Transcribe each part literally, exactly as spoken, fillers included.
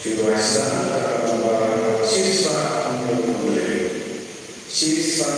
Shisha, shisha,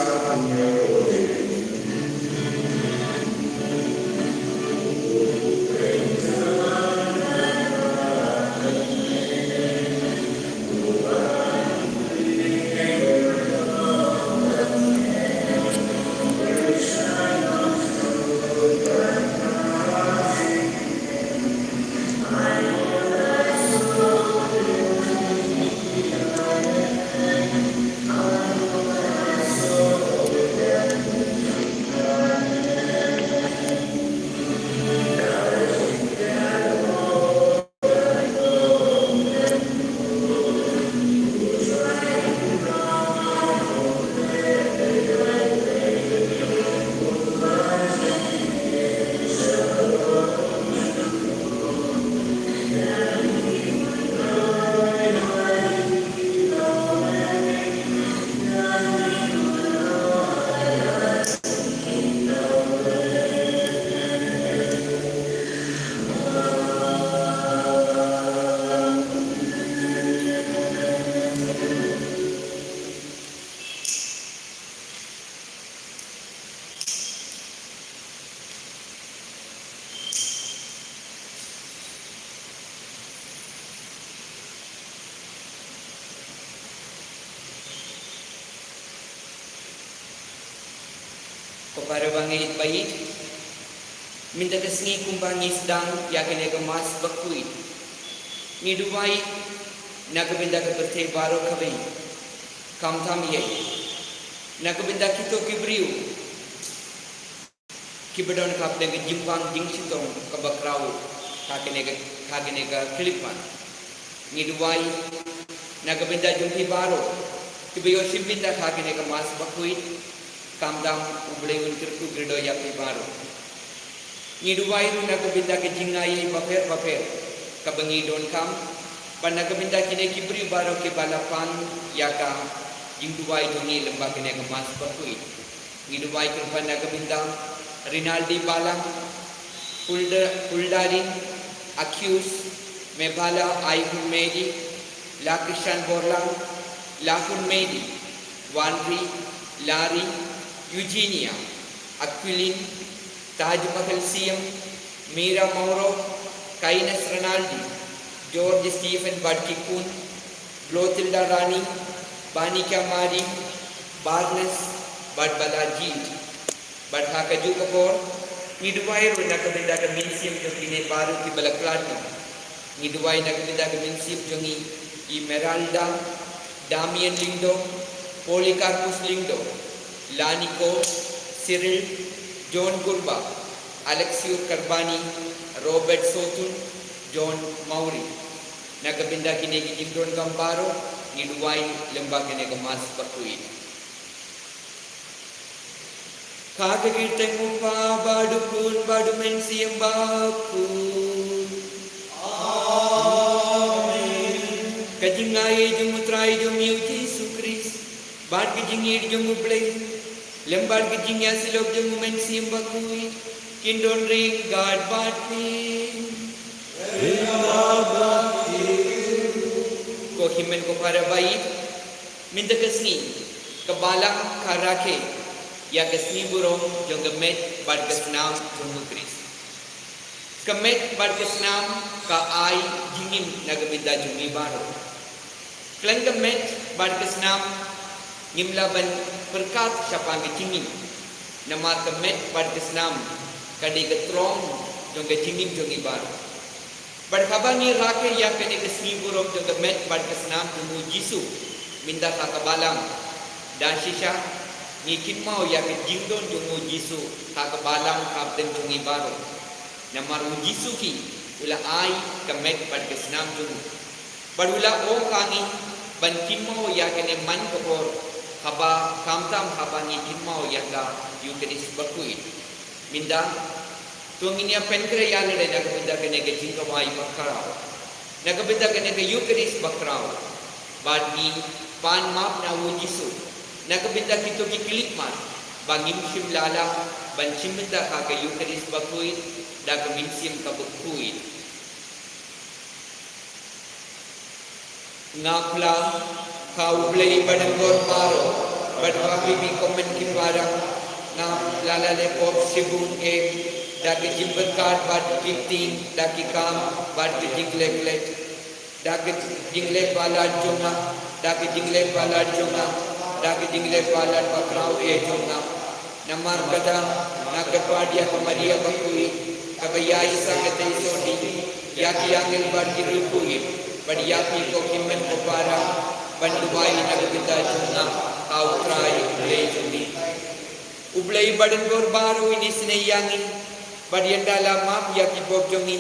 Ko para bangeit baieit, mynta ka sngi kumba ngi sdang ïa kane ka Mass bakhuid, ngi duwai na ka bynta ka pyrthei baroh kawei, khamtam ïa, na ka bynta kito ki briew kiba don ka bynta ka jingpang jingshitom kaba khraw ha kane ka, ha kane ka khyllipmat. Ngi duwai na ka bynta jong phi baroh kiba ïoh shim bynta ha kane ka Mass bakhuid, khamtam U Blei un kyrkhu kyrdoh ïa phi baroh. Ngi duwai ruh na ka bynta ka jingai bapher bapher kaba ngi donkam, bad na ka bynta kine ki briew baroh kiba la pan ïa ka jingduwai jong ngi lyngba kane ka Mass bakhuid. Ngi duwai kyrpad na ka bynta Rinaldi Balang, Hulda, Huldarin, Akius, Mebala, Aihun Medi, Lakishan Borlang, Lahun Medi, Wanri, Lari, Eugenia, Aquilin, Taj Mahal Siam, Mira Mauro, Kaines Rinaldi, George Stephen Badkikun, Clotilda Rani, Banika Mari, Barnes, bad Balaji. Bad ha kajuh ka por, ngi duwai ruh na ka bynta ka mynsiem jong kine baroh kiba la khlad noh. Ngi duwai na ka bynta ka mynsiem jong i Emeralda, Damian Lyngdoh, Polycarpus Lyngdoh, Laniko, Cyril, John Gurba, Alexius Karbani, Robert Sotun, John Mawrie. Na ka bynta kine ki jingdonkam baroh, ngi duwai lyngba kane ka Mass bakhuid. Ha ka kyrteng U Kpa bad U Khun bad U Mynsiem Bakhuid. Amen. Ka jingai jong U Trai jong ngi U Jisu Khrist, bad ka jingïeit jong U Blei, lem bad ka jingïasyllok jong U Mynsiem Bakhuid, kin don ryngkat bad phi. Ko hynmen ko para baieit, mynta ka sngi ka Balang ka rakhe ïa ka sngi burom jong ka met bad ka snam jong U Khrist. Ka met bad ka snam ka ai jingim na ka bynta jong ngi baroh. Khlem ka met bad ka snam ngim lah ban pyrkhat shaphang ka jingim. Namar ka met bad ka snam ka dei ka trong jong ka jingim jong ngi baroh. Bad haba ngi rakhe ïa kane ka sngi burom jong ka met bad ka snam jong U Jisu mynta ha ka Balang, da shisha ngi kynmaw ïa ka jingdon jong U Jisu ha ka Balang hapdeng jong ngi baroh. Namar U Jisu hi u la ai ka met bad ka snam jong u. Bad u la ong ha ngi ban kynmaw ïa kane man ka por, haba, khamtam haba ngi kynmaw ïa ka Eukharist bakhuid. Mynta to ngin ïa pynkhreh ïa lade na ka bynta kane ka jingkhawai bakhraw, na ka bynta kane ka Eukharist bakhraw. Bad ngi pan map na U Jisu na ka bynta kito ki khyllipmat ba ngim shym la lah ban shim bynta ha ka Eukharist bakhuid da ka mynsiem kaba khuid. Nga pla ha U Blei ba don bor baroh, bad ha phi ko men ki para. Nga pla lade pop shibun em da ki jingberkat bad ki ktien, da ki kam bad ki jingleh leh, da ki jingleh palat jong nga, da ki jingleh palat jong nga, da ki jingleh palat bakhraw eh jong nga. Namar kata nga kyrpad ïa ka Maria bakhuid kaba ïaid sa katei sordi, ïa ki angel bad ki riewkhuid, bad ïa phi ko ki men ko para, ban duwai na ka bynta jong nga ha U Trai U Blei jong ngi. U Blei ba don bor baroh un isynei ïa ngi, bad un da la map ïa ki pop jong ngi,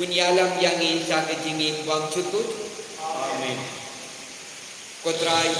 un ïalam ïa ngi sha ka jingim bymjukut. Amen. Ko Trai.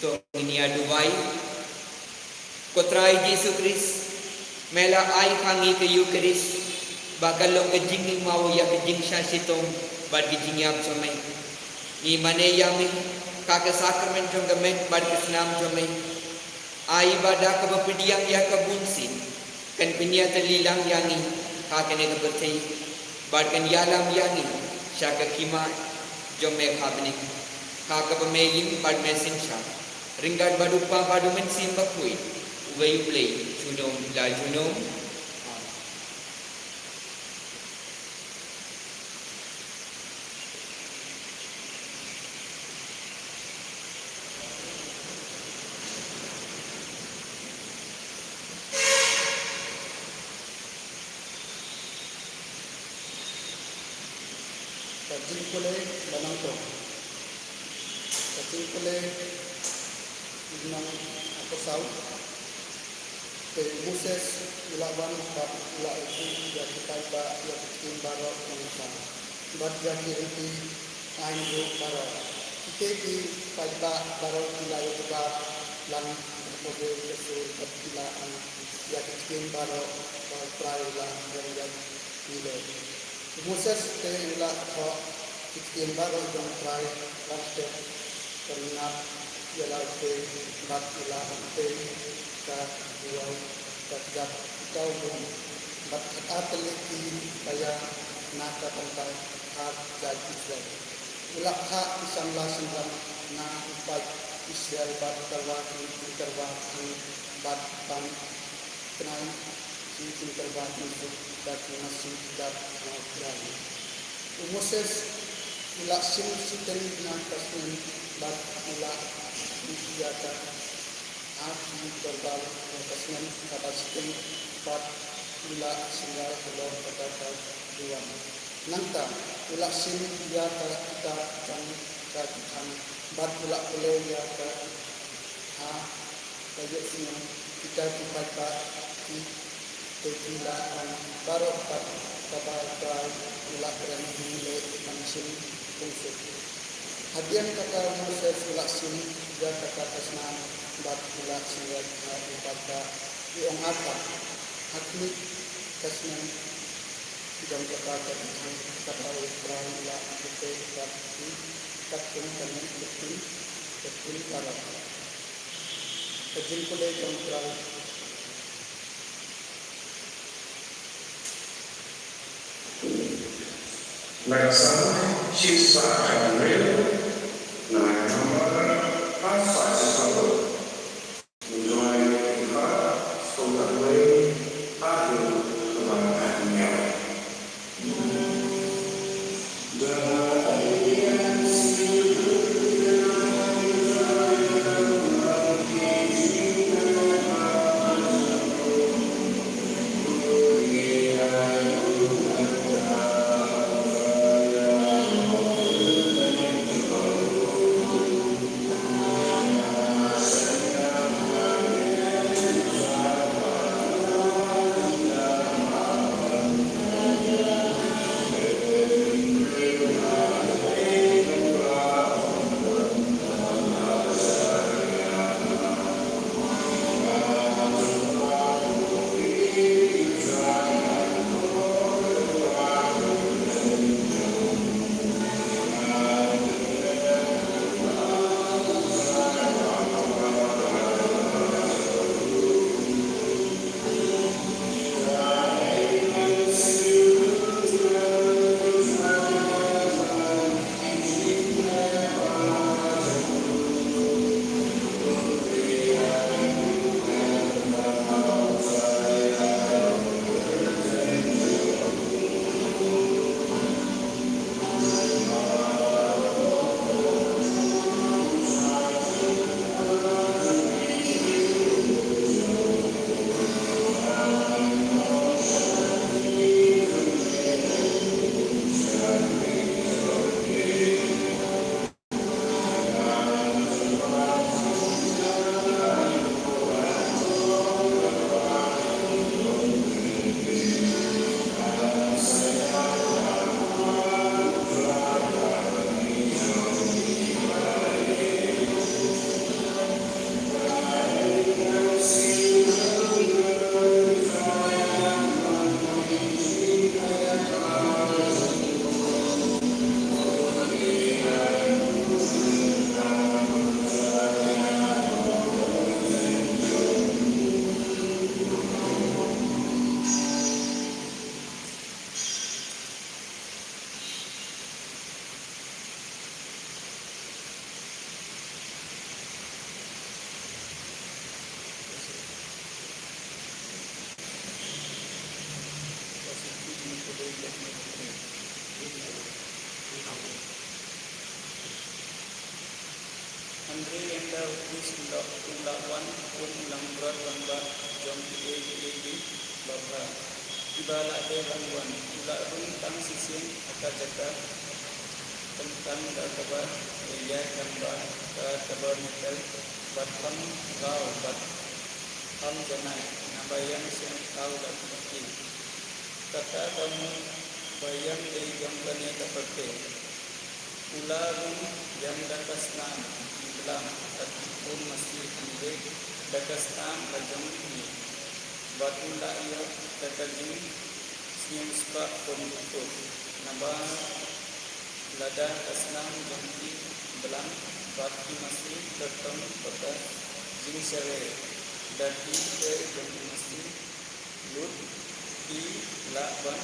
To ngin ïa duwai. Ko Trai Jisu Khrist, me la ai ha ngi ka Eukharist ba ka long ka jingmynmaw ïa ka jingshah shitom bad ka jingïap jong me. Ngi mane ïa me ha ka sakramen jong ka met bad ka snam jong me. Ai ba da kaba pdiang ïa ka bunsien kan pynïatylli lang ïa ngi ha kane ka pyrthei, bad kan ïalam ïa ngi sha ka hima jong me ha bneng, ha kaba me ïeng bad me synshar ryngkat bad U Kpa bad U Mynsiem Bakhuid, uwei U Blei junom la junom. Ka jingpule ba nyngkong. Ka jingpule lynnong hapdeng saw. Te u Moses u la wan bad u la ïathuh ïa ki paidbah ïa ki ktien baroh nangta bad ïa ki lynti aiñ ruh baroh. Kita ki paidbah baroh ki la ïathuh ba lang ha ka sur bad ki la ong ïa ki ktien baroh ba U Trai u la ïathuh ïa ki. U Moses te u la thoh ki ktien baroh jong U Trai, la step, ka ngat ïa la u te, bad u la u te ka duwai ka kjat ki taw bun, bad khatar tylli ki paia na ka bynta ki jaid Israel. U la khah ki samla synran na u paid Israel bad tyrwa ki jingtyrwa thang bad ban kynai ki jingtyrwa kynsuk da ki masi dap ha U Trai. U Moses u la shim shiteng na ka snem bad u la ïa ka ha ki dorbar na ka snem kaba shiteng bad u la shynrai halor kata ka duwan. Nangta u la shim ïa ka kitab jong ka jingthan bad u la pule ïa ka ha ka ïohsngew kita ki paidbah ki te ki la ong baroh kat kaba U Trai u la kren ngi leh ban shim bun suk. Hadien kata u Moses u la shim ïa kata ka snam bad u la shim ïa ka u paidbah u ong artat ha khmih ka snem jong kata ka jingthan kaba U Trai u la pynbeit ïa ki kat kum ka nen ka ktien ka ktien baroh. Ka jingpule jong U Trai. Nangta sa, shi spah hynriew, nangta number, ha spah shi spah. Enjoy the park, so that way, ha the, the, the, the, Hynrei ynda u Khrist u la, u la wan kum u langbrot rangbah jong kiei kiei ki babha kiba la dei ban wan, u la rung tang shisien ha ka jaka Tang da kaba ïaid lyngba ka tabernacle, bad kham thaw bad kham janai, naba ïeng sngewthuh da ki. Kata ka mut ba ïeng dei jong kane ka pyrthei. U la rung ïeng da ka snam iblang, da ki khun masi hynrei da ka snam ka jong ki. Bad u la ïoh da ka jingsngewspah kum u kut, naba lada ka snam jong ki blang, bad ki masi kyrtong, ba ka jingsarei da ki tei jong ki masi lut, ki lah ban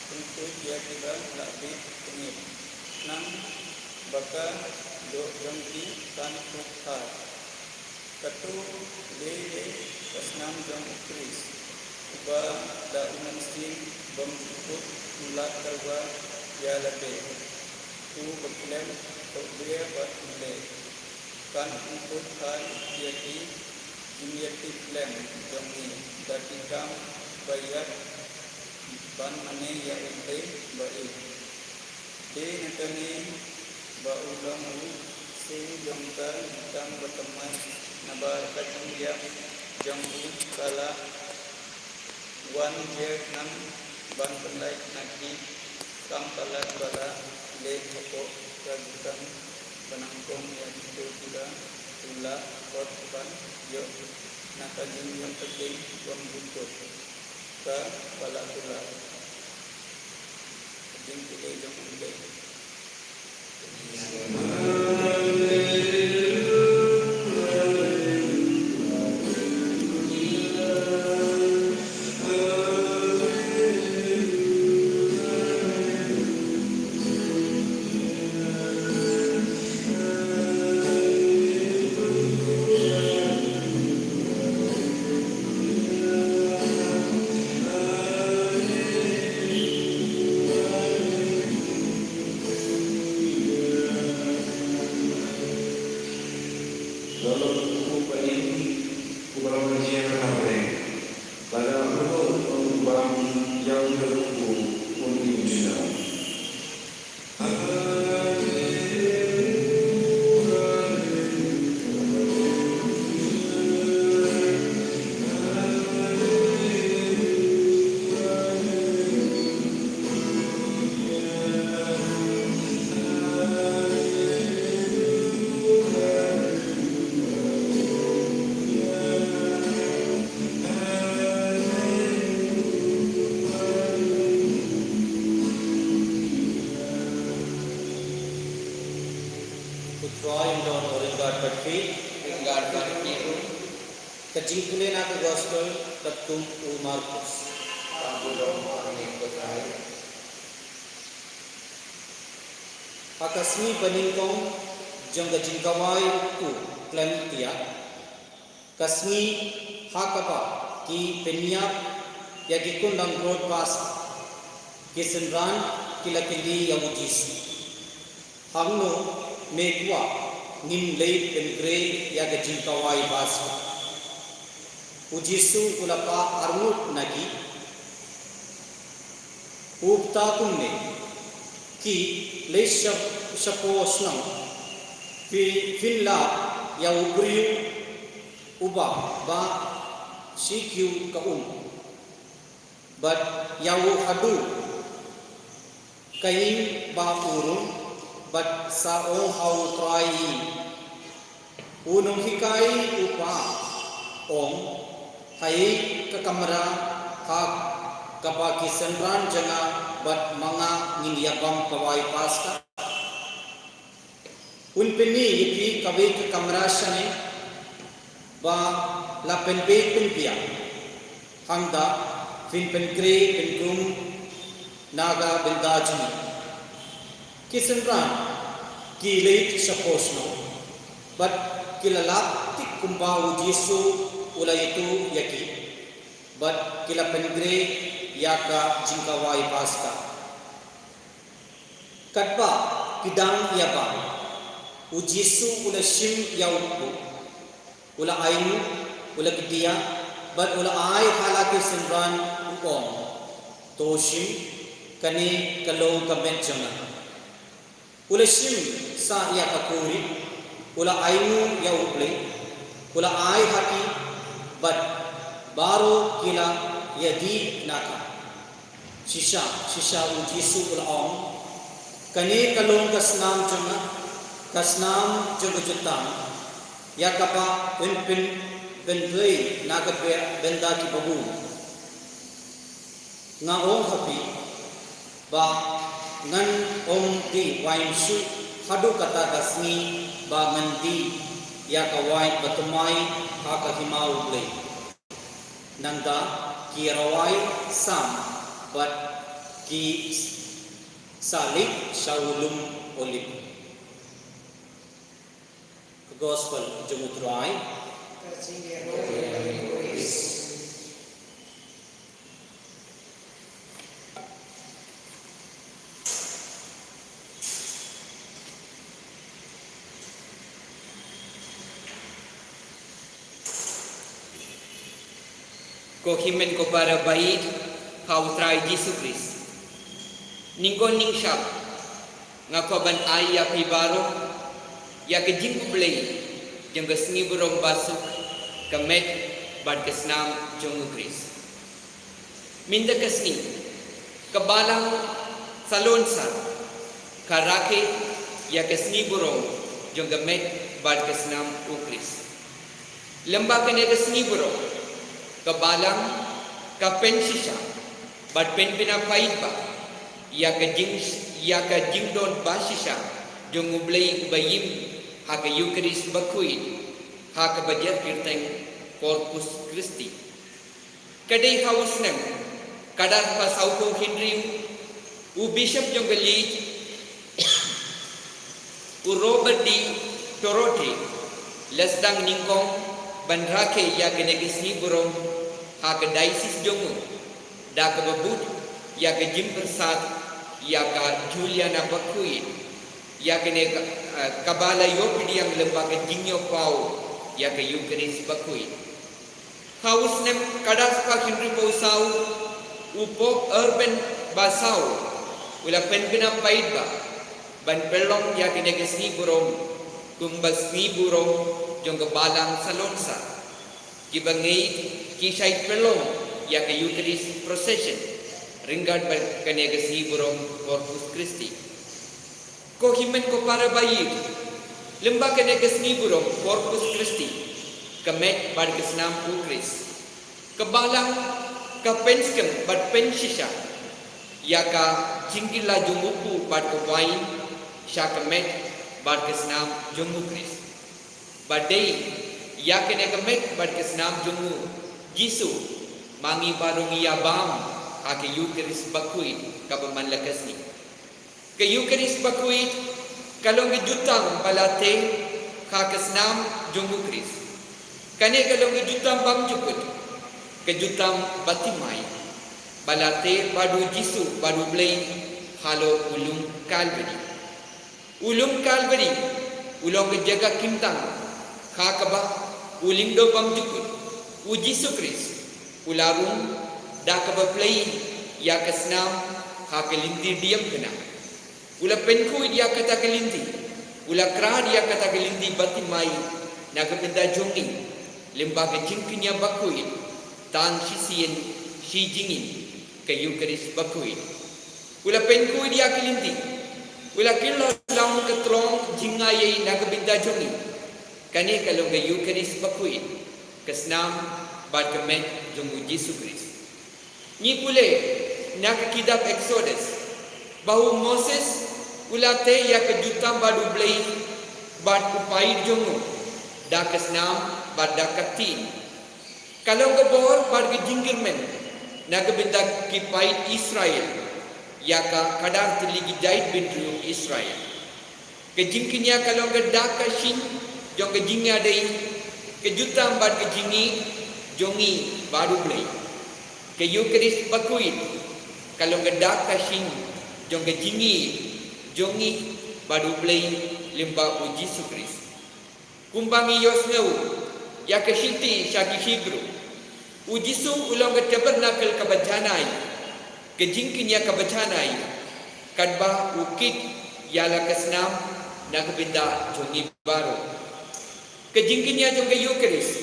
pynkup ïa kiba lah bit tyngeh, khnang ba ka doh jong ki kan khup phai. Kato dei ka snam jong u Khrist, uba da u Mynsiem Bakhuid u la tyrwa ïa lade, u bakhlem, u bria bad u leh. Kan pynkhup phai ïa ki jingïatiplem jong ngi da ki kam baïap ban mane ïa U Blei ba ïeit. Dei na kane ba u long u sing jong ka jingtang bathymmai, naba ka jingïap jong u ka la wan jia khnang ban pynlait na ki kam palat ba la leh hapoh ka jingtang, ba nyngkong ïa kito kiba u la khot ban ïoh na ka jingïohthied bakhuid. Ka pala pula. Ka jingpule jong U Blei. U Trai un don ryngkat bad phi. Ryngkat bad phi ruh. Ka jingpule na ka gospel katkum u Markos. Ka burom ha me ko Trai. Ha ka sngi banyngkong jong ka jingkawai u khlem thiah, ka sngi ha kaba ki pynïap ïa ki khun langbrot Paska, ki synran ki la kylli ïa u Jisu, "Hangno me kwah ngin leit pynkreh ïa ka jingkawai Paska?" U Jisu u la pah arngut na ki, u ong kumne, "Ki leit sha, shapoh shnong, phi, phin lap ïa u briew uba bah shi kiew ka um, bad ïa u haduh ka ïing ba u rung, bad sa ong ha u trai ïing, 'U nonghikai u pah, ong, ha ei ka kamra ha kaba ki synran jong nga bad ma nga ngin ïa bam kawai Paska?' Un pyni ïa phi kawei ka kamra shane ba la pynbeit pynbiang, hangta phin pynkreh pynkrung na ka bynta jong ngi." Ki synran ki leit shapoh shnong, bad ki la lap tik kumba u Jisu u la ïathuh ïa ki, bad ki la pynkreh ïa ka jingkawai Paska. Katba ki dang ïa bam, u Jisu u la shim ïa u kpu, u la ainguh, u la kdiah, bad u la ai ha la ki synran, u ong, "To shim, kane ka long ka met jong nga." U la shim sa ïa ka kurim, u la ainguh ïa U Blei, u la ai ha ki, bad baroh ki la ïadih na ka. Shisha, shisha U Jisu u la ong, kane ka long ka snam jong nga, ka snam jong ka jutang, ïa kaba yn pyn, pynbeit na ka bynta ki babun. Nga ong ha phi, ba ngan ym die waiñ shuh haduh kata ka sngi ba ngan die ïa ka waiñ bathymmai ha ka hima U Blei. Nangta ki rwai sam bad ki sa leit sha u lum Olib. Gospel jong U Trai. Ko hynmen ko para baieit ha U Trai Jisu Khrist. Nyngkong nyngshap, nga kwah ban ai ïa phi baroh ïa ka jingkhublei jong ka sngi burom basuk, ka met bad ka snam jong U Khrist. Mynta ka sngi, ka balang Salonsa ka rakhe ïa ka sngi burom jong ka met bad ka snam U Khrist. Lyngba kane ka sngi burom, ka balang ka pynshisha bad pynbna paidbah ïa ka jing, ïa ka jingdon bashisha jong U Blei uba im ha ka Eukharist bakhuid, ha kaba jer kyrteng Corpus Christi. Ka dei ha u snem khatar spah sawphew hynriew, u Bishop jong ka Leeds, u Robert de Torodde, la sdang nyngkong ban rakhe ïa kane ka sngi burom ha ka diocese jong u, da kaba bud ïa ka jingpyrsad ïa ka Juliana bakhuid, ïa kane ka, eh, kaba la ïoh pdiang lyngba ka jingïoh paw ïa ka Eukharist bakhuid. Ha u snem khatar spah hynriewphew saw, u Pope Urban ba saw u la pynbna paidbah ban pynlong ïa kane ka sngi burom kum ka sngi burom jong ka balang Salonsa. Kiba ngeit ki shait pynlong ïa ka Eukharist procession ryngkat bad kane ka sngi burom Corpus Christi. Ko hynmen ko para baieit, lyngba kane ka sngi burom Corpus Christi, ka met bad ka snam U Khrist, ka balang ka pynskhem bad pynshisha ïa ka jingkylla jong u kpu bad ka waiñ sha ka met bad ka snam jong U Khrist. Ba dei ïa kane ka met bad ka snam jong U Jisu ma ngi baroh ngi ïa bam ha ka Eukharist bakhuid kaba man la ka sngi. Ka Eukharist bakhuid ka long ka jutang ba la tei ha ka snam jong U Khrist. Kane ka long ka jutang bymjukut, ka jutang bathymmai ba la tei bad U Jisu bad U Blei halor u lum Kalbari. U lum Kalbari u long ka jaka kyntang ha kaba u lyngdoh bymjukut, U Jisu Khrist, u la rung da kaba plie ïa ka snam ha ka lynti dieng khynnah. U la pynkhuid ïa kata ka lynti, u la khrad ïa kata ka lynti bathymmai na ka bynta jong ngi, lyngba ka jingkñia bakhuid, tang shisien shi jingim, ka Eukharist bakhuid. U la pynkhuid ïa ka lynti, u la kylla lang ka tlong jingaiei na ka bynta jong ngi. Kane ka long ka Eukharist bakhuid, ka snam bad ka met jong U Jisu Khrist. Ngi pule na ka kitab Exodus ba u Moses u la tei ïa ka jutang bad U Blei bad u paid jong u da ka snam bad da ka ktien. Ka long ka bor bad ka jingkyrmen na ka bynta ki paid Israel, ïa ka khadar tylli ki jaitbynriew Israel. Ka jingkñia ka long ka dak ka shin jong ka jingïadei, ka jutang bad ka jingïeit jong ngi bad U Blei. Ka Eukharist bakhuid ka long ka dak ka shin jong ka jingïeit jong ngi bad U Blei lyngba U Jisu Khrist. Kumba ngi ïohsngew ïa ka shithi sha ki Hebru, U Jisu u long ka tabernacle kaba janai, ka jingkñia kaba janai, katba u kit ïa la ka snam na ka bynta jong ngi baroh. Ka jingkñia jong ka Eucharist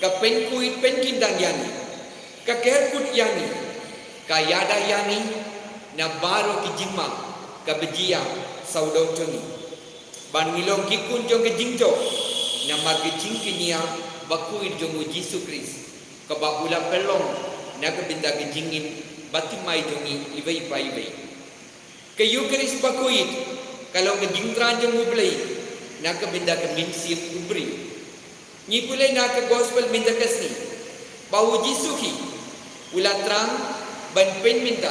ka pynkhuid pynkyndang ïa ngi, ka kyrkhu ïa ngi, ka ïada ïa ngi na baroh ki jingma kaba jia sawdong jong ngi, ban ngi long ki khun jong ka jingjop namar ka jingkñia bakhuid jong U Jisu Khrist, kaba u la pynlong na ka bynta ka jingim bathymmai jong ngi iwei pa iwei. Ka Eucharist bakhuid ka long ka jingthrang jong U Blei na ka bynta ka mynsiem u briew. Ngi pule na ka Gospel mynta ka sngi ba U Jisu hi u la thrang ban pynmynta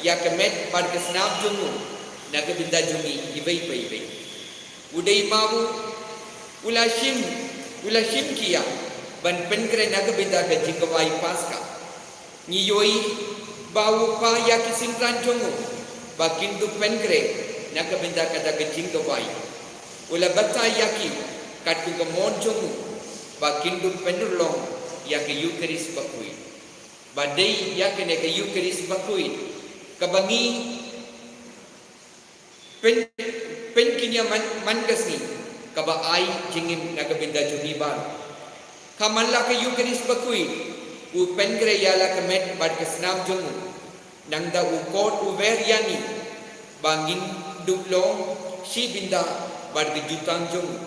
ïa ka met bad ka snam jong u na ka bynta jong ngi iwei pa iwei. U dei ma u u la shim, u la shim khia ban pynkhreh na ka bynta ka jingkhawai Paska. Ngi ïohi ba u phah ïa ki synran jong u ba kin dup pynkhreh na ka bynta kata ka jingkhawai. U la batai ïa ki katkum ka mon jong u ba kin dup pynurlong ïa ka Eucharist bakhuid. Ba dei ïa kane ka Eucharist bakhuid kaba ngi pyn, pynkñia man, man ka sngi, kaba ai jingim na ka bynta jong ngi baroh. Ka man la ka Eucharist bakhuid u pynkhreh ïa la ka met bad ka snam jong u. Nangta u khot u wer ïa ngi ba ngin dup long shi bynta bad ka jutang jong u.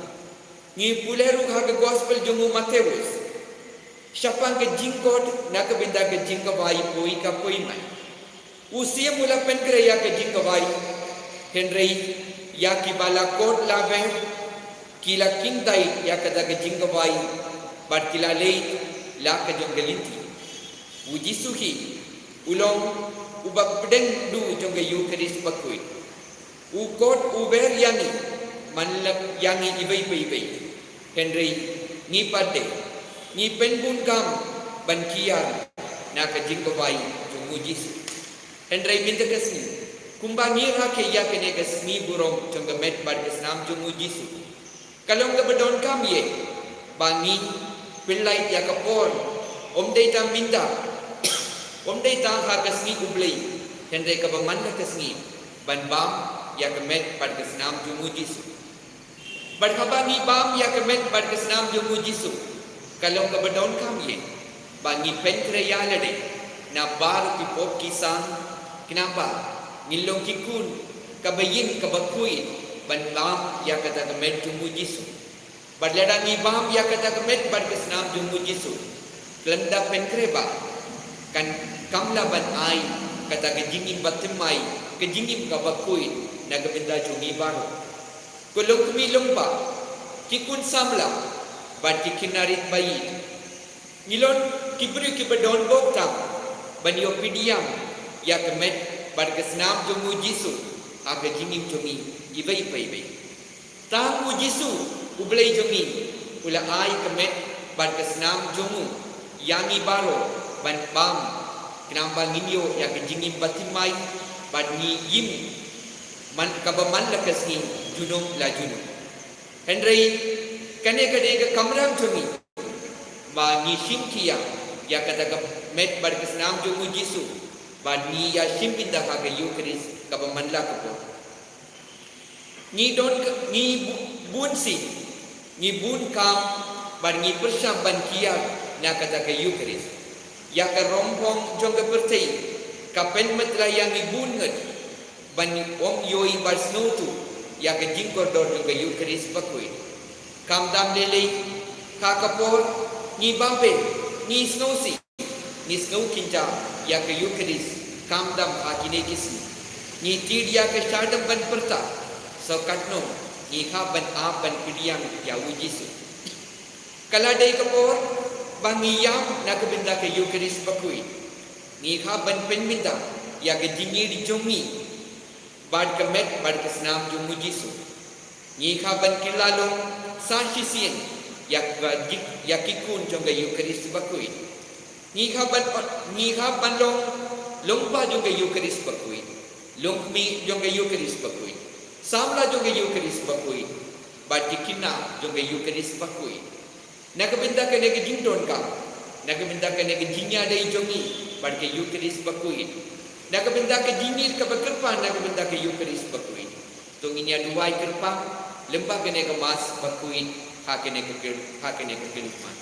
Ngi pule ruh ha ka Gospel jong u Mathaios shaphang ka jingkhot na ka bynta ka jingkhawai poi ka poi mai. U Syiem u la pynkhreh ïa ka jingkhawai, hynrei ïa kiba la khot la wer ki la kyndait ïa kata ka jingkhawai bad ki la leit la ka jong ka lynti. U Jisu hi u long uba pdeng duh jong ka Eucharist bakhuid. U khot u wer ïa ngi man la ïa ngi iwei pa iwei. Hynrei ngi pat de ngi pynbun kam ban kiar na ka jingkhawai jong U Jisu. Hynrei mynta ka sngi kumba ngi rakhe ïa kane ka sngi burom jong ka met bad ka snam jong U Jisu, ka long kaba donkam ïa ba ngi pynlait ïa ka por, ym dei tang mynta, ym dei tang ha ka sngi U Blei, hynrei kaba man la ka sngi ban bam ïa ka met bad ka snam jong U Jisu. Bad haba ngi bam ïa ka met bad ka snam jong U Jisu, ka long kaba donkam ïa ba ngi pynkhreh ïa lade na baroh ki pop ki sang, khnang ba ngin long ki khun kaba ïeit kaba khuid ban bam ïa kata ka met jong U Jisu. Bad lada ngi bam ïa kata ka met bad ka snam jong U Jisu, khlem da pynkhreh ba kan kam lah ban ai kata ka jingim bathymmai, ka jingim kaba khuid na ka bynta jong ngi baroh. Ko longkmie longba, ki khun samla bad ki khynnah rit ba ïeit, ngi long ki briew kiba don bok tam ban ïoh pdiang ïa ka met bad ka snam jong U Jisu ha ka jingim jong ngi iwei pa iwei. Tang U Jisu U Blei jong ngi u la ai ka met bad ka snam jong u ïa ngi baroh ban bam, khnang ba ngin ïoh ïa ka jingim bathymmai bad ngi im man kaba man la ka sngi junom la junom. Hynrei kane ka dei ka kamram jong ngi ba ngi shim khia ïa kata ka met bad ka snam jong U Jisu bad ngi ïa shim bynta ha ka Eucharist kaba man la ka por. Ngi don ka, ngi bu-, bun sien, ngi bun kam bad ngi pyrshang ban kiar na kata ka Eucharist. Ïa ka rong phong jong ka pyrthei ka pynmyntoi ïa ngi bun ngut ban ym ïohi bad sngewthuh ïa ka jingkordor jong ka Eucharist bakhuid. Khamtam lei lei ha ka por ngi bam beit, ngi sngewsih, ngi sngew kynja ïa ka Eucharist khamtam ha kine ki sngi. Ngi tied ïa ka shadem ban pyrta, sa katno ngi hap ban ap ban pdiang ïa U Jisu. Ka la dei ka por ba ngi ïam na ka bynta ka Eucharist bakhuid. Ngi hap ban pynbynta ïa ka jingïeit jong ngi bad ka met bad ka snam jong U Jisu. Ngi hap ban kylla long sa shisien ïa ka jik, ïa ki khun jong ka Eucharist bakhuid. Ngi hap ban, ngi hap ban long longba jong ka Eucharist bakhuid, longkmie jong ka Eucharist bakhuid, samla jong ka Eucharist bakhuid bad ki khynnah jong ka Eucharist bakhuid. Na ka bynta kane ka jingdonkam, na ka bynta kane ka jingïadei jong ngi bad ka Eucharist bakhuid, na ka bynta ka jingïeit kaba kyrpang na ka bynta ka Eucharist bakhuid, To ngin ïa duwai kyrpang lyngba kane ka Mass bakhuid ha kane ka kyrpang, ha kane ka kyrpang.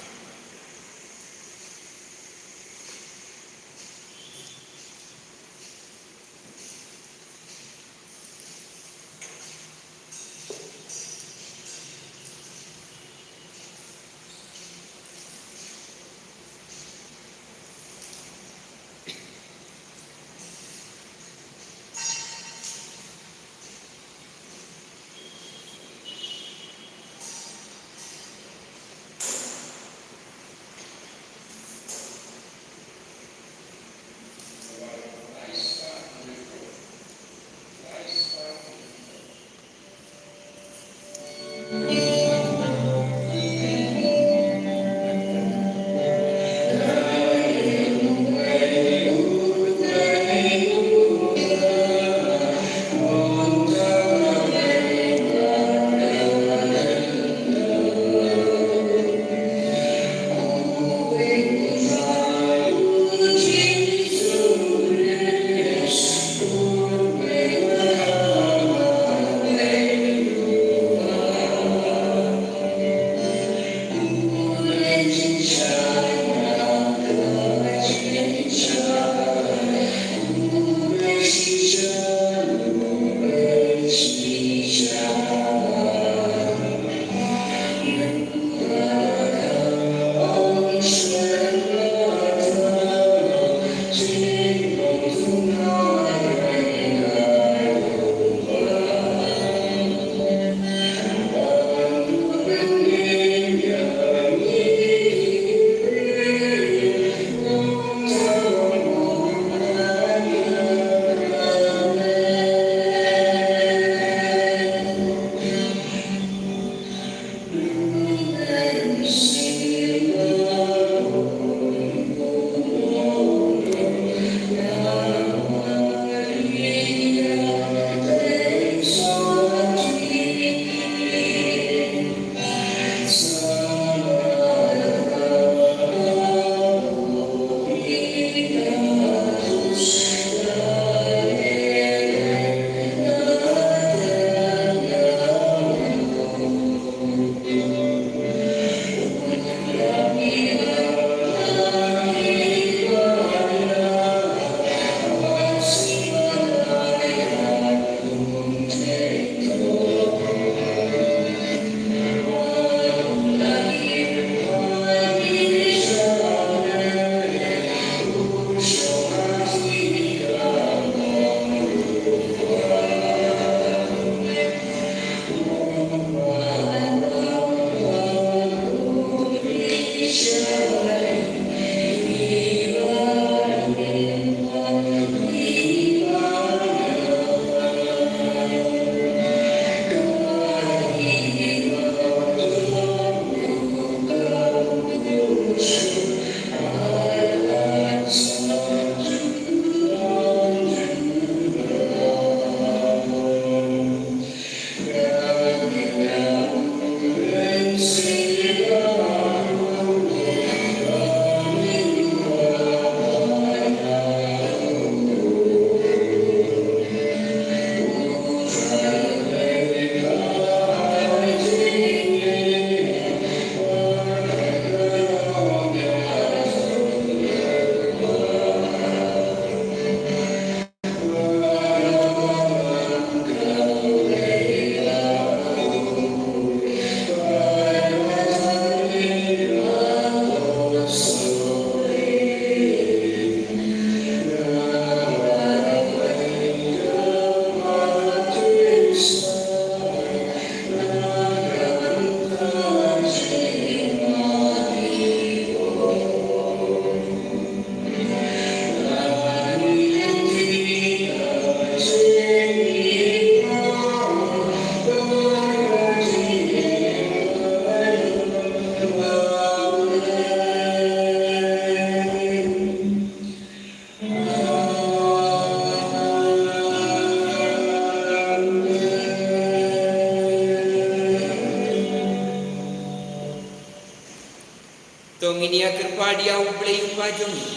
To ngin ïa kyrpad ïa U Blei U Kpa jong ngi,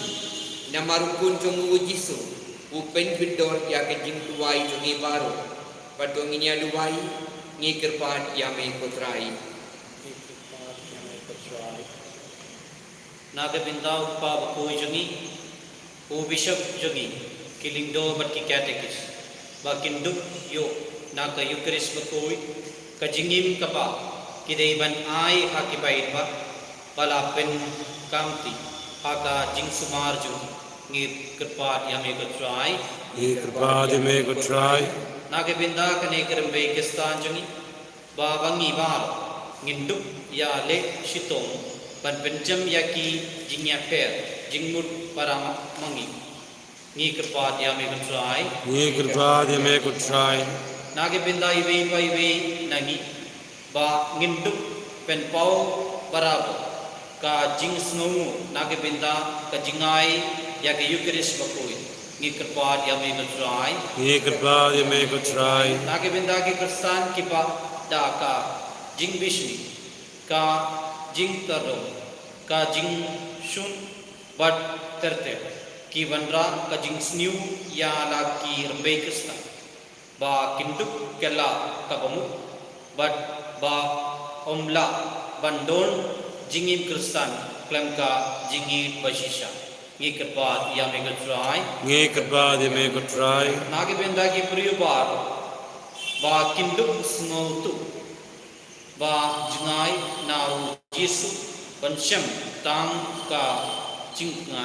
namar u Khun jong u Jisu, u pynkyndor ïa ka jingduwai jong ngi baroh. Bad to ngin ïa duwai. Ngi kyrpad ïa me ko Trai. Na ka bynta u kpa bakhuid jong ngi, u bishop jong ngi, ki lyngdoh bad ki katekis, ba kin dup ïoh na ka Eukharist bakhuid, ka jingim kaba ki dei ban ai ha ki paidbah ba la pynkamti ha ka jingsumar jong ngi. Ngi kyrpad ïa me ko Trai. Ngi kyrpad ïa me ko Trai. Na ka bynta kane ka rymbei Khristan jong ngi, ba ba ngi baroh ngin dup ïaleh shitom ban pynjem ïa ki jingïapher jingmut para ma ngi. Ngi kyrpad ïa me ko Trai. Ngi kyrpad ïa me ko Trai. Na ka bynta iwei pa iwei na ngi, ba ngin dup pynpaw barabor ka jingsngewnguh na ka bynta ka jingai ïa ka Eukharist bakhuid. Ngi kyrpad ïa me ko Trai. Ngi kyrpad ïa me ko Trai. Na ka bynta ki Khristan kiba da ka jingbishni, ka jingtyrkhong, ka jingshun bad ter ter, ki wanrah ka jingsniew ïa la ki rymbei Khristan, ba kin dup kylla kaba mut, bad ba ym lah ban don jingim Khristan khlem ka jingïeit bashisha. Ngi kyrpad ïa me ko Trai. Ngi kyrpad ïa me ko Trai. Na ka bynta ki briew baroh, ba kin dup sngewthuh ba jngai na u Jisu, ban shem tang ka jingknga,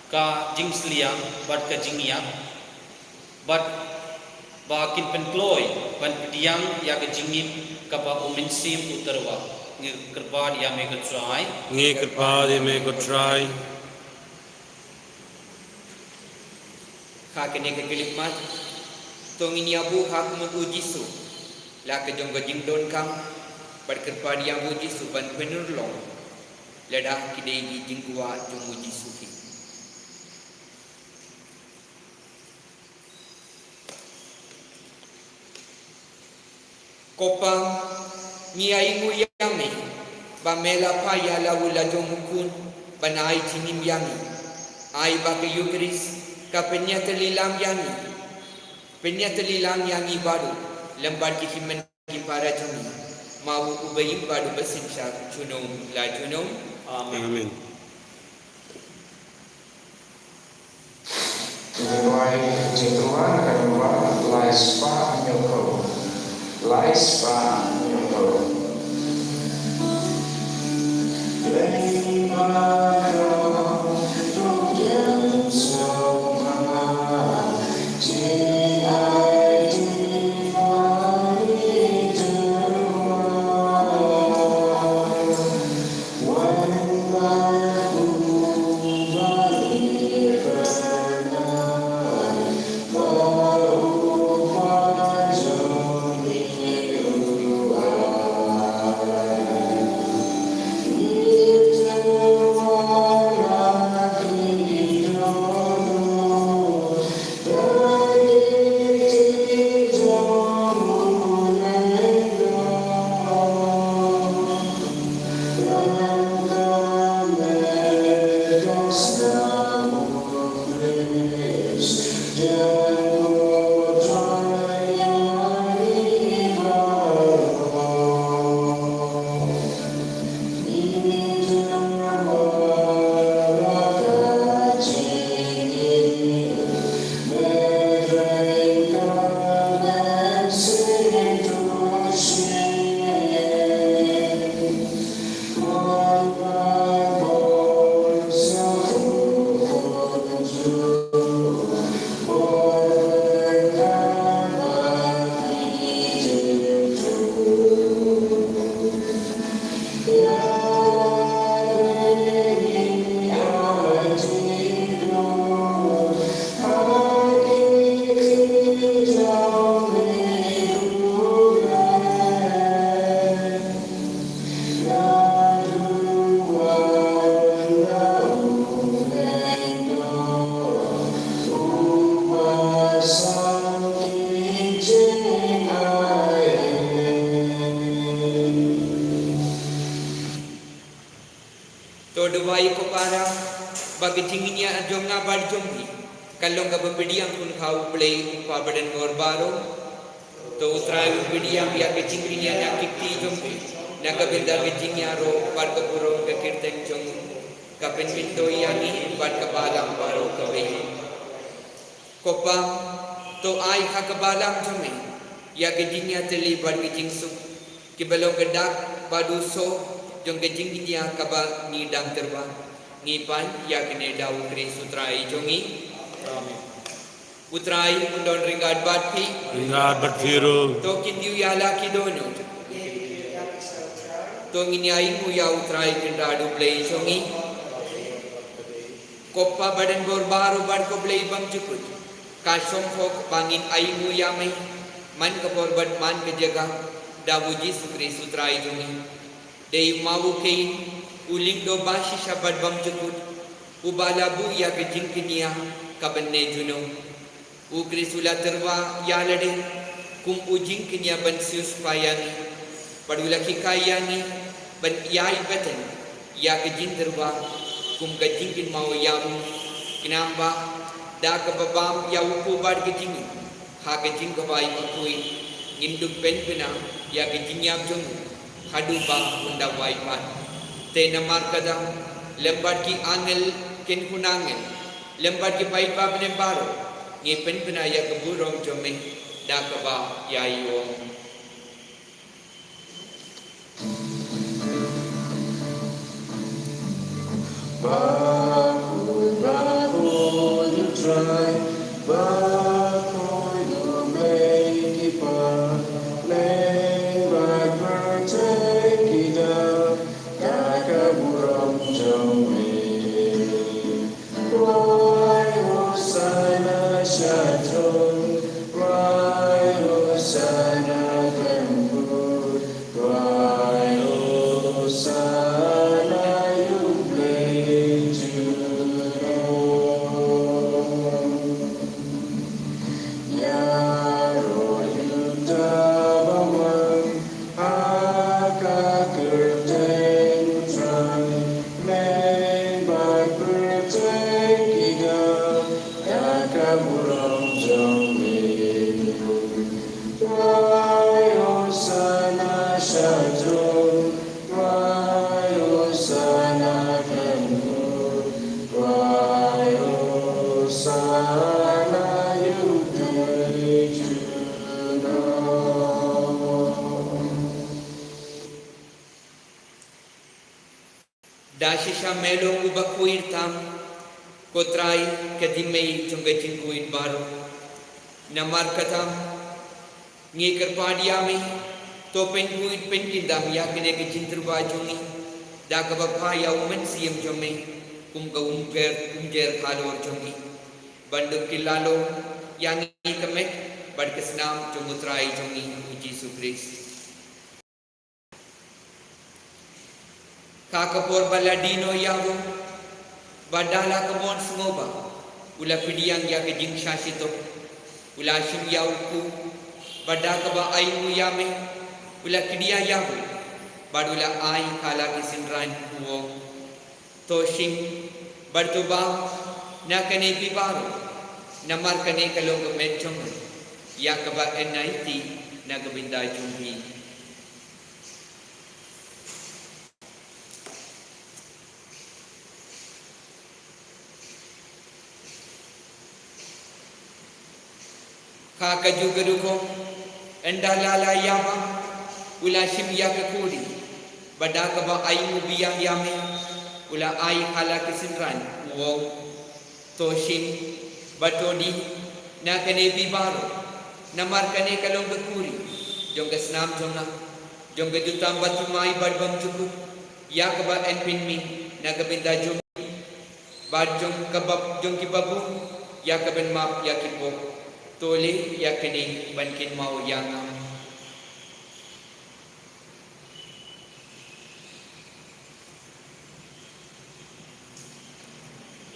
ka jingsliang bad ka jingïap, bad ba kin pynkloi ban pdiang ïa ka jingim kaba u Mynsiem u tyrwa. Ngi kyrpad ïa me ko Trai. Ngi kyrpad ïa me ko Trai. Ha kane ka khyllipmat, to ngin ïa buh ha khmut u Jisu la ka jong ka jingdonkam, bad kyrpad ïa u Jisu ban pynurlong lada ki dei ki jingkwah jong u Jisu hi. Ko Pa, ngi ainguh ïa me ba me la phah ïa la u la jong u Khun ban ai jingim ïa ngi. Ai ba ka Eukharist ka pynïatylli lang ïa ngi, pynïatylli lang ïa ngi baroh lem bad ki hynmen ki para jong ngi. Ma u, uba im bad uba synshar junom la junom. Amen. Amen. Ngi duwai jingduwai ka nombar lai spah hynñiewphew. Lai spah hynñiewphew. To duwai ko para, ba ka jingïaid jong nga bad jong phi kan long kaba pdiang khun khaw U Blei u Kpa badonbor baroh. To U Trai un pdiang ïa ka jingkñia na ki kti jong phi, na ka bynta ka jingïaroh bad ka burom ka kyrteng jong u, ka pynmyntoi ïa ngi bad ka balang baroh kawei. Ko Pa, to ai ha ka balang jong me ïa ka jingïatylli bad ka jingsuk, kiba long ka dak bad u soh jong ka jingkñia kaba ngi dang tyrwa. Ngi pan ïa kane da U Khrist U Trai jong ngi. Amen. U Trai un don ryngkat bad phi. Ryngkat bad phi ruh. To kin ïa la ki dohnud. To ngin ïa ainguh ïa U Trai Kynrad U Blei jong ngi. Ko Pa ba don bor baroh bad ko Blei bymjukut, ka shong hok ba ngin ainguh ïa me man ka por bad man ka jaka, da U Jisu Khrist U Trai jong ngi. Dei u maw u kheiñ, u lyngdoh ba shisha bad bymjukut, uba la buh ïa ka jingkñia ka bynne junom. U Khrist u la tyrwa ïa lade kum u jingkñia ban siewspah ïa ngi, bad u la hikai ïa ngi ban ïai bteng ïa ka jingtyrwa kum ka jingkynmaw ïa u, khnang ba da kaba bam ïa u Khubor ka jingim ha ka jingkhawai bakhuid, ngin dup pynpyni ïa ka jingïap jong u haduh ba un da wai pat. Te namar kata, lem bad ki angel, kin khun angel, lem bad ki paidbah bneng baroh, ngi pynpyni ïa ka burom jong me da kaba ïai ong. Bakhuid, bakhuid U Trai, bakhuid U Blei ki paralok, bad pyrthei ki dang da ka burom jong me. Khwai Hosana sha throne, khwai Hosana khlem kut, khwai Hosana ïa U Blei junom. Ïaroh ïa uta ba wan ha ka kyrteng U Trai, me bad pyrthei ki dang da ka burom jong me. Khwai Hosana sha throne, khwai Hosana khlem kut, khwai Hosana ïa U Blei junom. Da shisha me long uba khuid tam, ko Trai, ka dei me jong ka jingkhuid baroh. Namar kata, ngi kyrpad ïa me, to pynkhuid pynkyndam ïa kane ka jingtyrwa jong ngi da kaba phah ïa U Mynsiem jong me kum ka umjer, umjer halor jong ngi, ban dup kylla long ïa ngi ka met bad ka snam jong U Trai jong ngi U Jisu Khrist. Ha ka por ba la die noh ïa u, bad da la ka mon sngewbha, u la pdiang ïa ka jingshah shitom, u la shim ïa u kpu, bad da kaba ainguh ïa me, u la kdiah ïa u, bad u la ai ha la ki synran, u ong: To shim bad to bam na kane phi baroh, namar kane ka long ka met jong nga, ïa kaba yn aiti na ka bynta jong phi. Ha kajuh ka rukom, ynda la la ïabam, u la shim ïa ka kuri, bad da kaba ainguh biang ïa me, u la ai ha la ki synran, u ong: To shim bad to die na kane phi baroh, namar kane ka long ka kuri jong ka snam jong nga, jong ka jutang bathymmai bad bymjukut, ïa kaba yn pynmih na ka bynta jong phi bad jong ka bab, jong kiba bun, ïa ka ban map ïa ki pop. To leh ïa kane ban kynmaw ïa nga.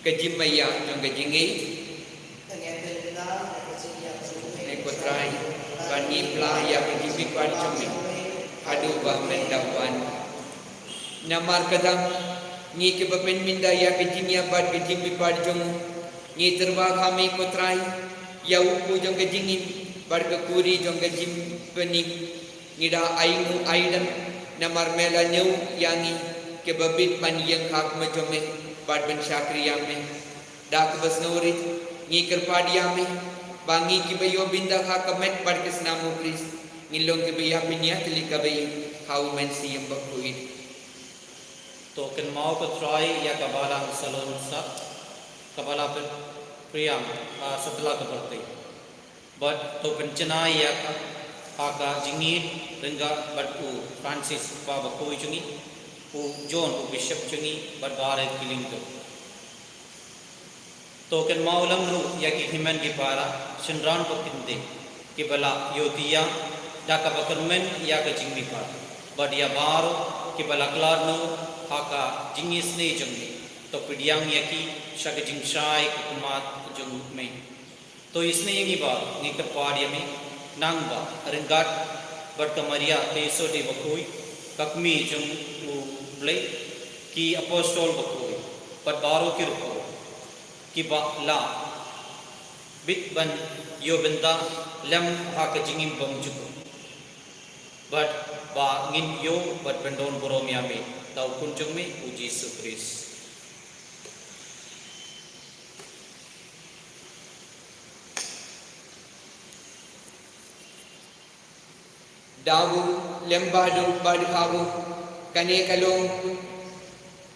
Ka jingmaïa jong ka jingngeit. Te ko Trai, ban ngim pla ïa ka jingmihpat jong me haduh ba men da wan. Namar kata, ngi kiba pynmynda ïa ka jingïap bad ka jingmihpat jong u, ngi tyrwa ha me ko Trai, ïa u kpu jong ka jingim, Bad ka kuri jong ka jingpynim, ngi da ainguh aidem, namar me la ñiew ïa ngi, kiba bit ban ïeng ha khmat jong me, bad ban shakri ïa me. Da kaba sngewrit, ngi kyrpad ïa me, ba ngi kiba ïoh bynta ha ka met bad ka snam u Khrist, ngin long kiba ïapynïaid tylli kaba ïeit ha u Mynsiem Bakhuid. To kynmaw ko Trai ïa ka balang Salome Sat, kaba la pynpriang ha satlak ka pyrthei. Bad to pynjanai ïa ka ha ka jingïeit ryngkat bad u Francis u Kpa Bakhuid jong ngi, u John u Bishop jong ngi, bad baroh ki lyngdoh. To kynmaw lang ruh ïa ki hynmen ki para, shynrang bad kynthei, kiba la ïohthiah da kaba kyrmen ïa ka jingmihpat, bad ïa baroh kiba la khlad noh ha ka jingisynei jong me. To pdiang ïa ki sha ka jingshai ka khmat jong me. To isynei ïa ngi ba ngi kyrpad ïa me, nangba ryngkat bad ka Maria Theisotti Bakhuid, ka kmie jong u Blei, ki apostol bakhuid, bad baroh ki riewkhuid, kiba la bit ban ïoh bynta lem ha ka jingim bymjukut, bad ba ngin ïoh bad ban don burom ïa me, da u Khun jong me u Jisu Khrist. Da u lem bad u bad ha u, kane ka long,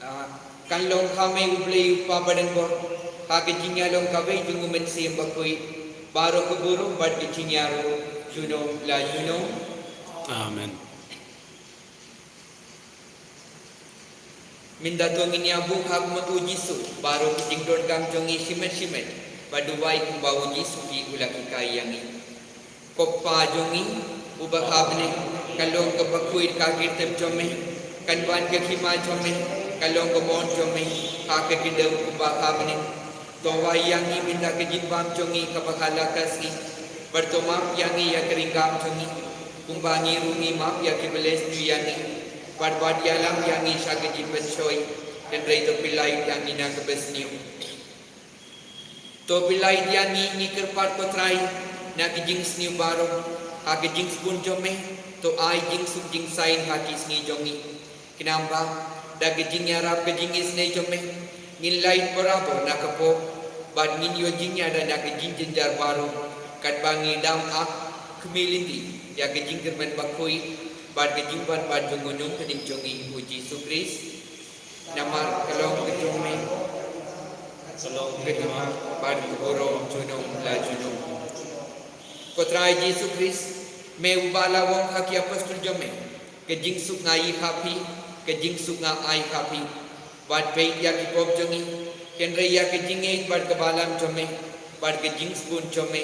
ah, kan long ha me u Blei u Kpa badonbor, ha ka jingïalong kawei jong u Mynsiem Bakhuid, baroh ka burom bad ka jingïaroh, junom la junom. Amen. Mynta to ngin ïa buh ha khmat u Jisu baroh ki jingdonkam jong ngi shimet shimet, ba duwai kumba u Jisu ki u la hikai ïa ngi. Ko Kpa jong ngi uba ha bneng, ka long kaba khuid ka kyrteng jong me, kan wan ka hima jong me, ka long ka mon jong me ha ka khyndew kumba ha bneng. To wai ïa ngi mynta ka jingbam jong ngi kaba ha la ka sngi, bad to map ïa ngi ïa ka ringkam jong ngi, kumba ngi ruh ngi map ïa kiba leh sniew ïa ngi, bad wat ïalam ïa ngi sha ka jingpynshoi, hynrei to pyllait ïa ngi na kaba sniew. To pyllait ïa ngi, ngi kyrpad ko Trai, na ka jingsniew baroh, ha ka jingsbun jong me, to ai jingsuk jingsaiñ ha ki sngi jong ngi. Khnang ba da ka jingïarap ka jingisynei jong me, ngin lait barabor na ka pop, bad ngin ïoh jingïada na ka jingjynjar baroh, katba ngi dang ap khmih lynti ïa ka jingkyrmen bakhuid bad ka jingwan bad jong u Nongpynim jong ngi u Jisu Khrist. Namar ka long ka jong me, ka long ka jong me, bad ka burom junom la junom. Ko Trai Jisu Khrist, me uba la ong ha ki apostol jong me, ka jingsuk nga ai ha phi, ka jingsuk nga ai ha phi. Wat peit ïa ki pop jong ngi, hynrei ïa ka jingngeit bad ka balang jong me, bad ka jingsbun jong me.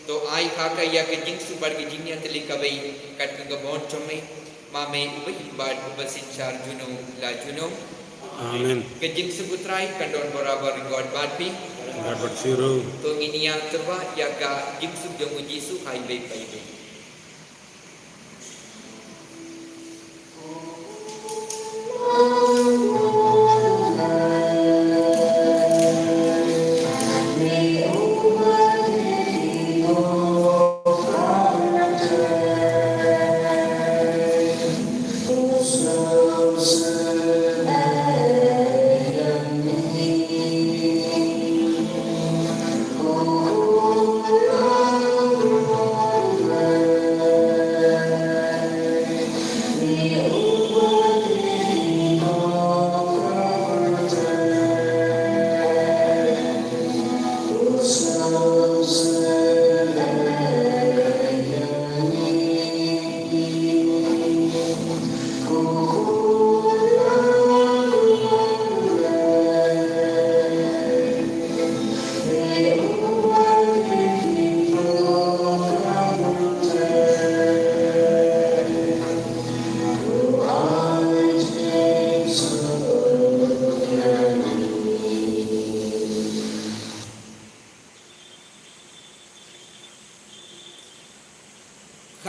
To ai ha ka ïa ka jingsuk bad ka jingïatylli kaba ïeit, kat kum ka mon jong me. Ma me uba ïeit bad uba synshar junom la junom. Amen. Ka jingsuk u Trai kan don barabor ryngkat bad phi. Ryngkat bad phi ruh. To ngin ïa tyrwa ïa ka jingsuk jong u Jisu ha iwei pa iwei.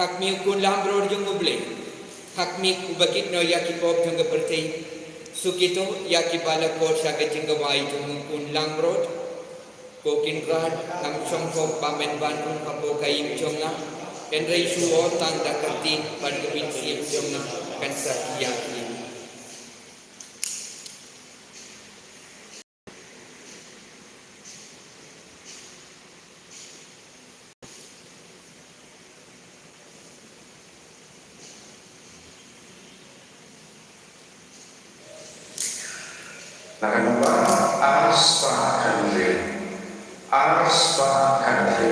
Ha khmih u Khun langbrot jong U Blei, ha khmih uba kit noh ïa ki pop jong ka pyrthei, suk ïa kiba la koit sha ka jingkhawai jong U Khun langbrot. Ko Kynrad, ngam shong hok ba men wan rung hapoh ka ïing jong nga, hynrei shu ong tang da ka ktien bad ka mynsiem jong nga kan sa ïa ïing. Ngan ba ar spah khyndai. Ar spah khyndai.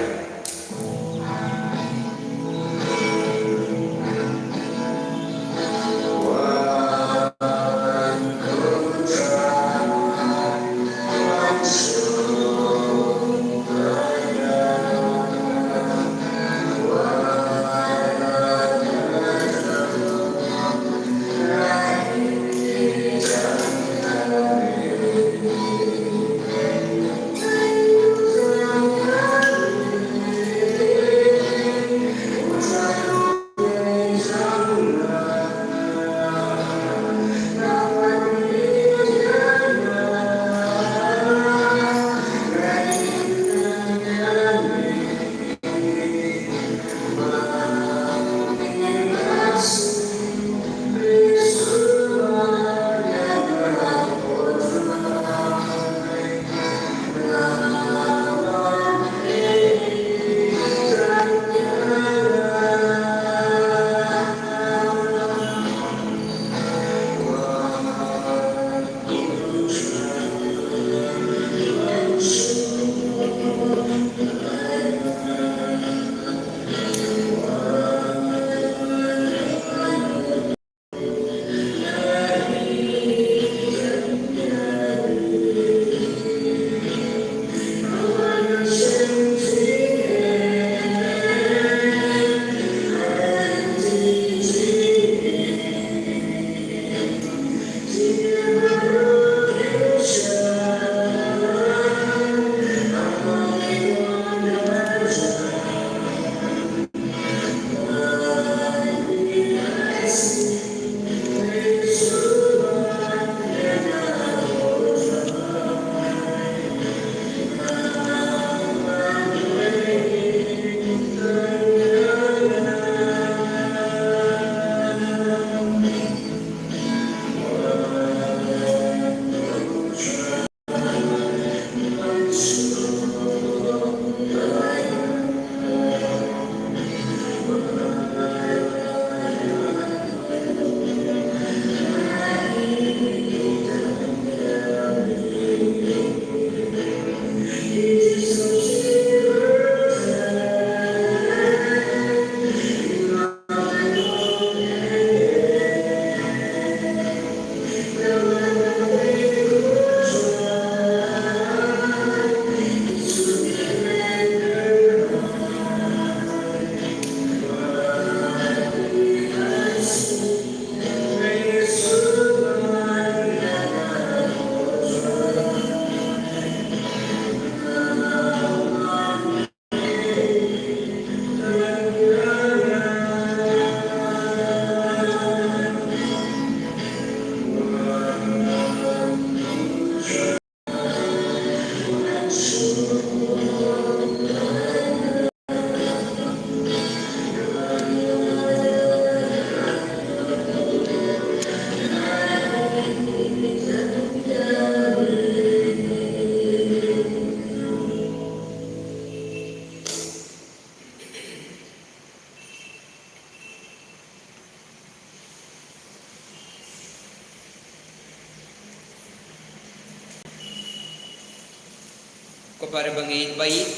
Ko para bangeit, bangeit,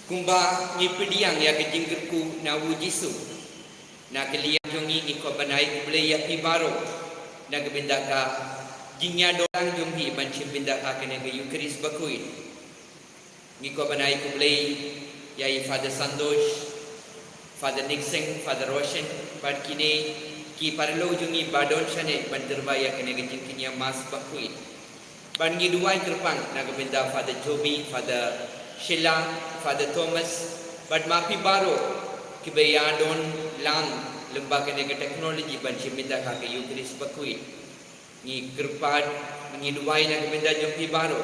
kumba ngi pdiang ïa ka jingkyrkhu na u Jisu, na ka liang jong ngi ngi kwah ban ai khublei ïa phi baroh na ka bynta ka jingïadon jong phi ban shim bynta ha kane ka Eucharist bakhuid. Ngi kwah ban ai khublei ïa i Father Santosh, Father Nixon, Father Roshan, bad kine ki paralok jong ngi ba don shane ban tyrwa ïa kane ka jingkñia Mass bakhuid. Bad ngi duwai kyrpang na ka bynta Father Joby, Father Sheila, Father Thomas, bad ma phi baroh kiba ïadon lang lyngba kane ka technology ban shim bynta ha ka Eucharist bakhuid. Ngi kyrpad, ngi duwai na ka bynta jong phi baroh.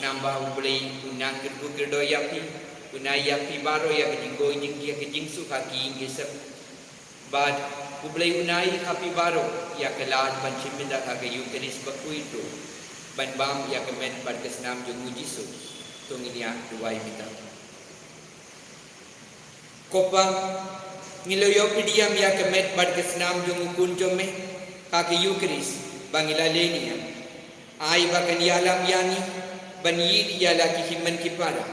Namar ba U Blei u nang kyrkhu kyrdoh ïa phi, un ai ïa phi baroh ïa ka jingkhuid jingkhuid, ïa ka jingsuk ha ki ïing ki sem. Bad U Blei un ai ha phi baroh ïa ka lad ban shim bynta ha ka Ïukharist bakhuid ruh, ban bam ïa ka met bad ka snam jong U Jisu. To ngin ïa duwai bynta. Ko Pa, ngi la ïoh pdiang ïa ka met bad ka snam jong U Khun jong me ha ka Ïukharist ba ngi la leh niam. Ai ba kan ïalam ïa ngi ban ïeit ïa la ki hynmen ki para,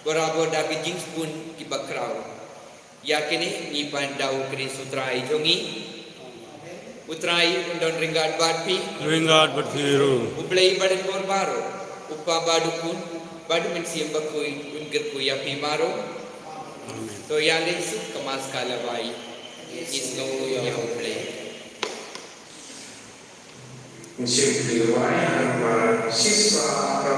barabor da ki jingsbun kiba khraw. Ïa kine ngi pan da U Khrist U Trai jong ngi. U Trai un don ryngkat bad phi. Ryngkat bad phi ruh. U Blei badonbor baroh, U Kpa bad U Khun bad U Mynsiem Bakhuid, un kyrkhu ïa phi baroh. Amen. To ïaleh suk ka Mass ka la wai. Ngi sngewthuh ïa U Blei. Ngi sngewthuh ïa U Blei, ha ka shisha ka